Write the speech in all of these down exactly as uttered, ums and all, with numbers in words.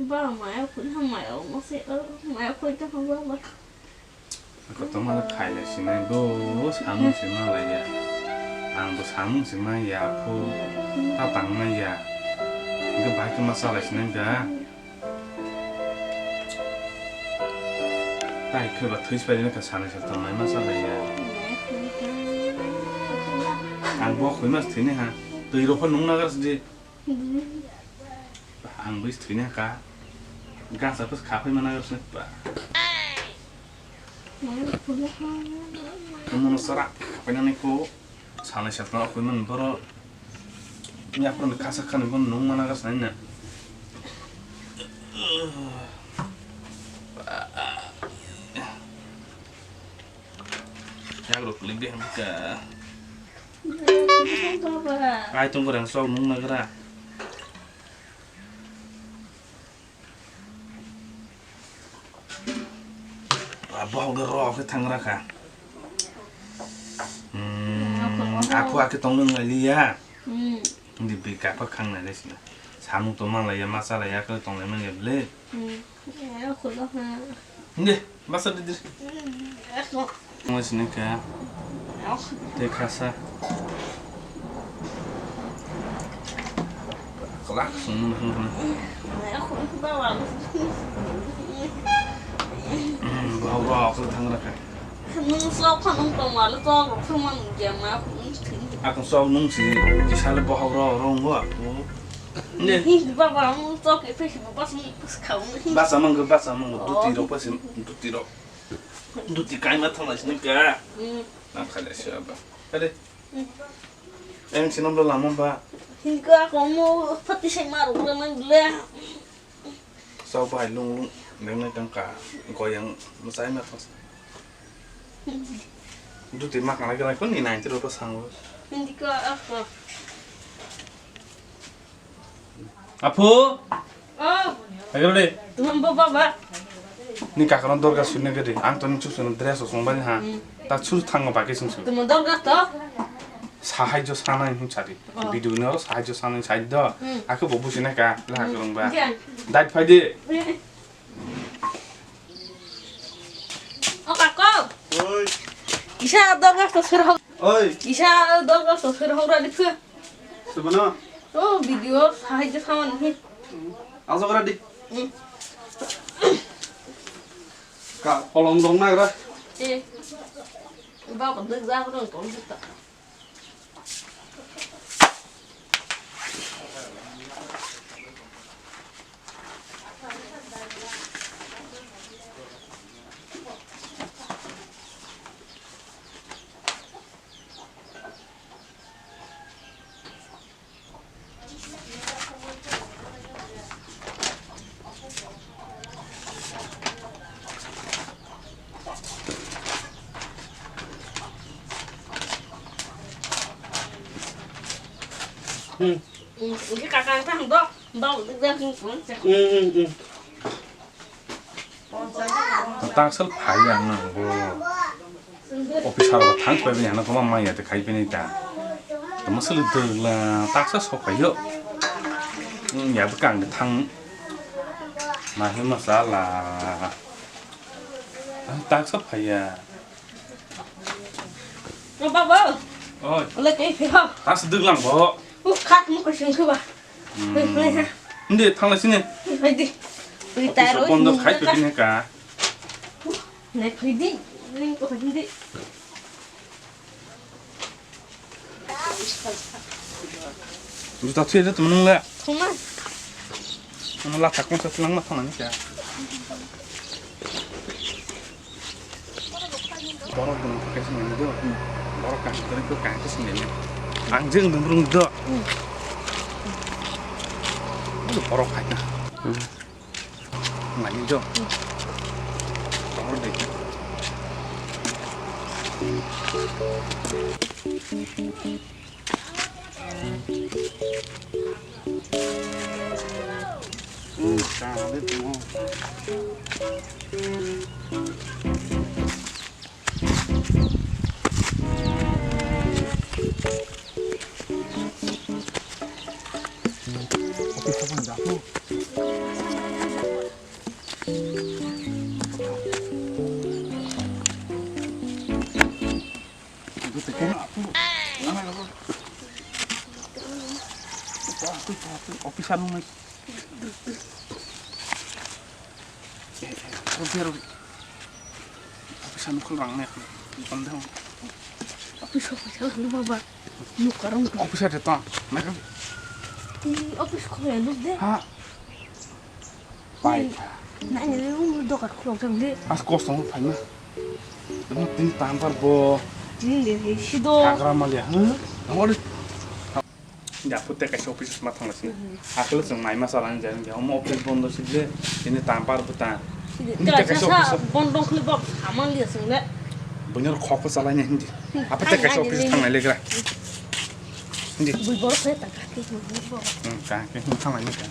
Ba maya khun ha maya mo se, maya khun ta ha ba ba. Kotorma le khailai sinai bo samung se ma lai ya. Ang bo samung se ma ya phu ta tang ma ya. Ge bai ke ma sa lai sinai ga. Tai khe ba thwi spai ni ka sanai sa tong nai ma sa lai ya. Ang bo khoi mas thwi ni ha. Twi ro pha nung na gar di. Ang bo thwi ni ka. Ga sa pas kha phai ma na gar se ba. Kamu no sara phai na ni ko. Sanai satno akhoi man borok. Ni aphuru ni khasa khani bono nung mana ga sanai na. Yagrok klik de hamka. Baba. Ai tong gorang sok nung nagra. Bohok de rok khe thang rakha. Hmm, aku akhe tong nung lai liya. Hmm. Hindi bika pa khang nai sina. Samung to mang lai ya, ma cha lai ya, khe tong lai mang ya ble. Hmm. Ya, kholo ha. Hindi, basa de dir. Hmm, ya, kholo. Mo sini kha. Te khasa. Kala sung mun hung hung. Bau bau aku thang rakha. Nung sok kha nung tong wala sok rok thang man ge ma aku nung thini. Aku sok nung si di sale bau rok rong go aku. Ne. Hi baba nung sok e phe bas nung pas khau. Basa mang go basa mang go duti rok pas duti rok. Duti kai ma thang lai sini kha. Hmm. Ang kha lai si ba. Kade. Eng sinam lo lama ba. Hinka komo pati sai maru le nang le. Sau bai lung lung nang nang tang ka goyang masai ma thos. Duti ma kana kira ko ni nai tiro to sango. Hinka ako. Apu. Oh. Ayo de. Tumbo baba. Ni kakano dorga suni gede. Ang to ni chuk suni dress o sung bani ha. Hmm. Ta chur thang ma baki sung sung. Tumbo dorga to. Sahai jo sana hin chari. Oh. Video ni oro sahai jo sana hin chari do. Hmm. Aku bo busi na ka la Hmm. kurung ba. Iya. Dai phai di. Oh, kako. Oi. Isa dorga to sir ho. Oi. Isa dorga to sir ho ra di phu. Sebana? Oh, video sahai jo saman hi. Aso kara di. Hmm. Ka kolom dong na kara. Eh. Ba ko dek ja ko dong tong ta. Hmm. Hmm, ini kakak tang do, bau dek dek ni pun. Hmm, hmm, hmm. Tangsal phai ang nang bo. Officer ba thang phai bini ano koma maya te khai bini ta. Tamo sele dogla taksa sok phai yo. Hmm, ya bwkang de thang. Ma he masala. Taksa phai ya. O baba. Oi. Ole ke phi ho. Taksa doglang bo. U khat mu ko sing khuba. Hmm. Hindi, thanglai sini. Haidi. Ui taro. Bondo khai pe bini ka. Nai phaidi. Ning ko hindi. Juta thwi de tum nung le. Thuma. Ano la thak mo sa lang ma thang ni ka. Borok dum khe sini do. Borok kaham khe kaham khe sini. Ang jeng dum rung do. Borok khai na. Mani jo. Borok de. Officer nung nai. Officer nung khul rang nai. Office officer nung baba. Nung karang. Officer de tong. Nai kan. Office khul ya nung de. Ha. Pai. Nani le um dokat khulok jang le. As kosong phaina. Demo tin tampar bo. Tin le he sido. Hagra malia. Huh? Ngori. Ya putte kaisa office ma thangla sini. Akle song mai ma salang jang ya. Omo office bondo sidle. Ini tampar bo ta. Ini kaisa office bondo khli bok saman liya sing le. Bunyor khok ko salai ni hindi. Apa te kaisa office thang lai legra. Hindi. Bui bor khe ta ka ke bui bor. Hmm, ka ke thang lai ni ka.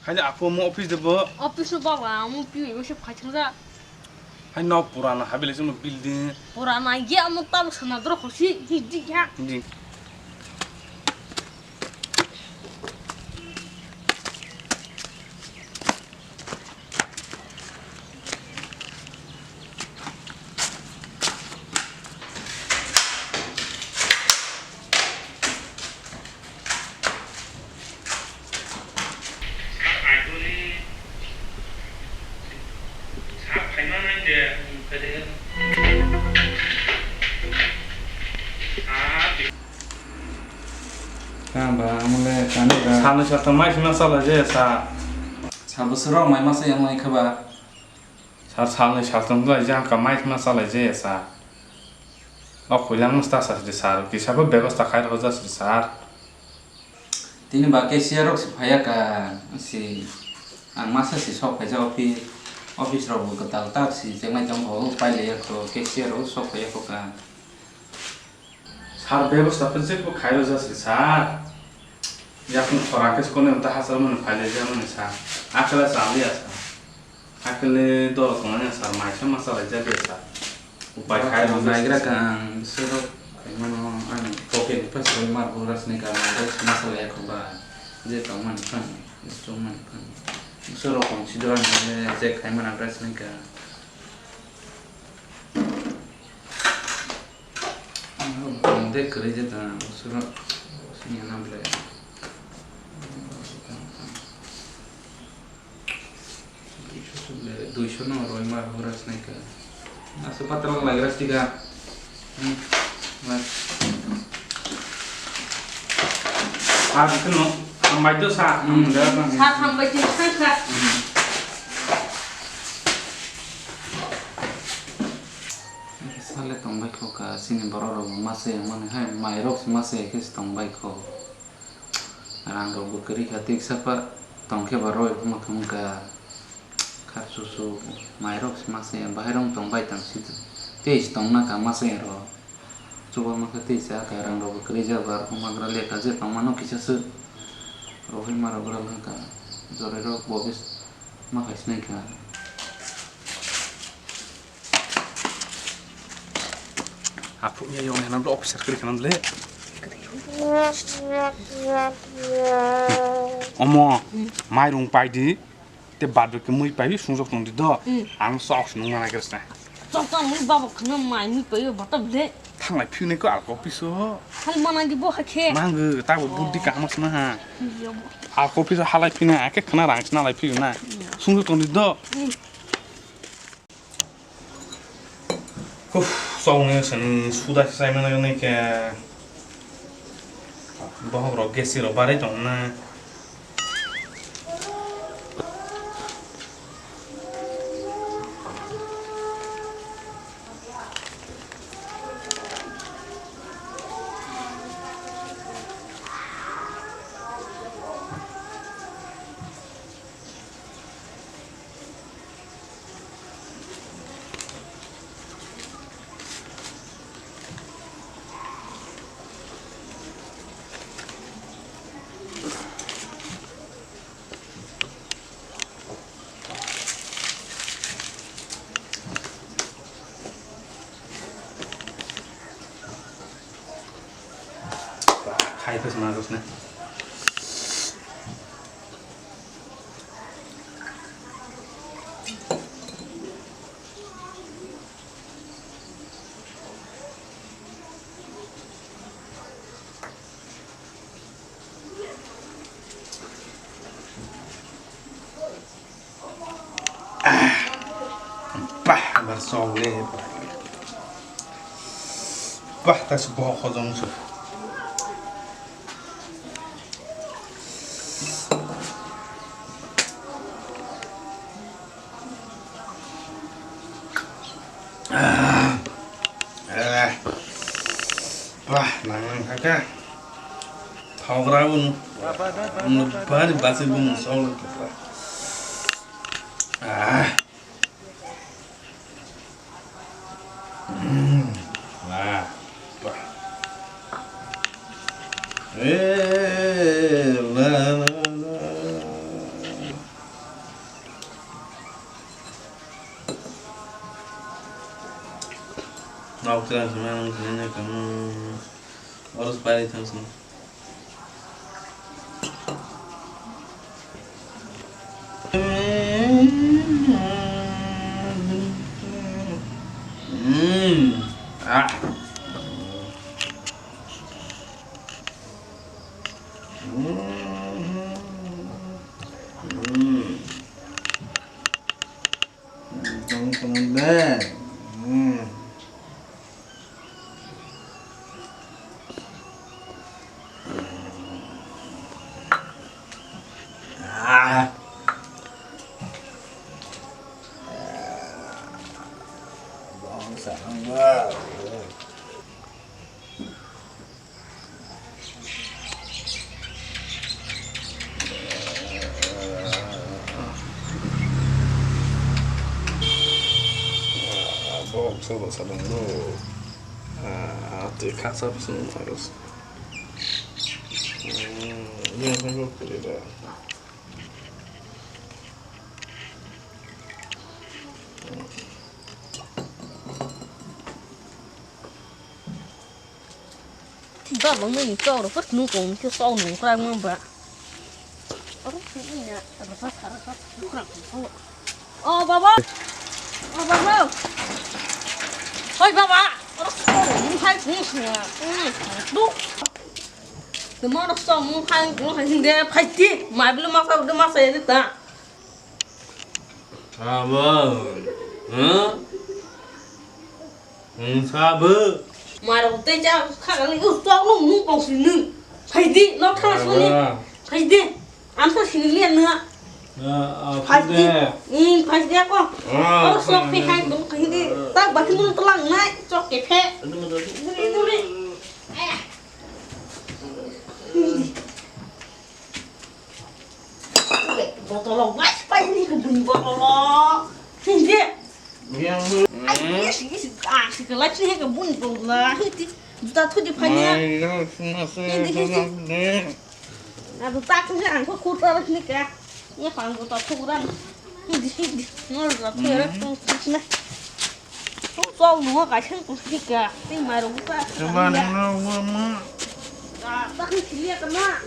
Hai, apo mo office de bo. Office no baba, amo piwi mo se phai thangja. Hai, no purana habile sino building. Purana ye amo tam sana dro khosi, hi di ya. Di. Tang ba, amole tani ba. Sano sa tong mai sima sala je sa. Sabo sero mai masa yang mai khaba. Sar salni saltong lai jang ka mai ma salai je sa. O khuilang musta sa de sar kisa bo bebosta khai rw ja sar. Tini ba cashier rok si phaya ka si ang masa si sok phaija office, office rok bo kwtal tak si chengnai tong kho, pai le ya kho cashier rok sok phaya kho ka. Sir, bebosta khe jekbo khairok jasri sir. Yakung khorang khe kone ta hachal mani phailai ja mani sir. Akela chaliya sir. Akele doro tongmani sir, maisa ma chalai ja de sir. Upai khairok naigra ka ang, sir, mano ang pocket ni pas roi mar bo rasni ka ma roi ma chalai ya kho ba. Je tongmani phang, je tongmani phang. Sir, kong si dora ni je khai mana rasni ka. Ang de kwrwi je ta, usuro sini na ble. Duiso no roi mar hura snai ka. Asa patra lagra stiga. Hmm. Ah, itu no. Ang bai to sa. Hmm, da, da. Sa thang bai to sa ka. Hmm. Sale tongbai kho ka, chini borok rok bo masa ya mani hai, mai rok se masa ya khe se tongbai kho. Rang rok bo kwrwi kha, tiksa pa tong khe ba roi phano thung ka. Kha su su mai rok se masa ya, bahai rok tongbai tang si tei se tong na ka masa ya rok. Chuba ma khe tei cha ka, rang rok bo kwrwi jak ba, rok ma gra le ka je tong mano kisa se. Rok hai ma rok gra lang ka, jorai rok bo khe ma khai sinai ka. Aphuk ya yong hanam le officer kri khanam le. Omo, mairung pai di, te bad ke mui pai sungjok tong di do. Hmm. Ang sok nung mana kres na. Sok tang mui baba khana mai mui pai bata le. Thanglai phiu ne ko alko piso. Hal mana di bo hakhe. Mangu ta bo buddi kamas na ha. Iya bo. Alko piso halai phina ake khana rang sna lai phiu na. Iya. Sungjok tong di do. Hmm. Uff, chokni sani suda se chai mano nai khe. Bohok rok gesi rok barai tong na. Khai pes ma rus ne. Chokle. Bah, ta se bohok hojong se. Ah. Eh. Bah, nang nang kha kha. Thogra bun. Bari basi bun chokle. Ah. Mm. Ah, bah. Eh, la, la, la. Nokjagani kamu. Oros pai thang sini. Mm. Ah. Mm. Mm. Tong tong be. Hmm. Ah. Bong sa ang ba. Bok sa basa dong do. Ah, twi khasa bwswng nai bwswng. Hmm, ini apa kok tidak? Baba ngi chok ro kut nu kong khe chok nu kra mo ba. Oro ni na ro sa sa ro sa nu kra ko. O baba. O baba. Hoi baba. Oro chok nu hai ku sna. Du. Tuma oro chok nu hai ku hai de phai ti. Mai blu ma sa de ma sa de ta. Abo, ha? Wngsa bo. Maro tei cha kha kali u chok nung nung pong sini. Phaidi nok thang sini. Abo. Phaidi. Am sa sini lian na. Ah, ah, phaidi. Phaidi. Hmm, phaidi ako. Ah, oh, sok phaidi. Pi hai dong phaidi. Tak baki mun telang nai chok ke phe. Aduh, aduh, aduh. Duri duri. Eh. Botolo, wai, pai ni ko buni botolo. Hindi. Yang. Ai, yes, yes, ah, si kelai sini ko buni botolo. Hindi. Juta tu di panya. Hindi, hindi. Aduh, tak ni ang ko kuta ni ka. Ni pang juta tu ran. Hindi, hindi. No, juta tu ran tu na. Sok nungo kaisa wngtong sika, tei mairok bwsa. Chuba nungno wama. Ah, bakni siliya tama.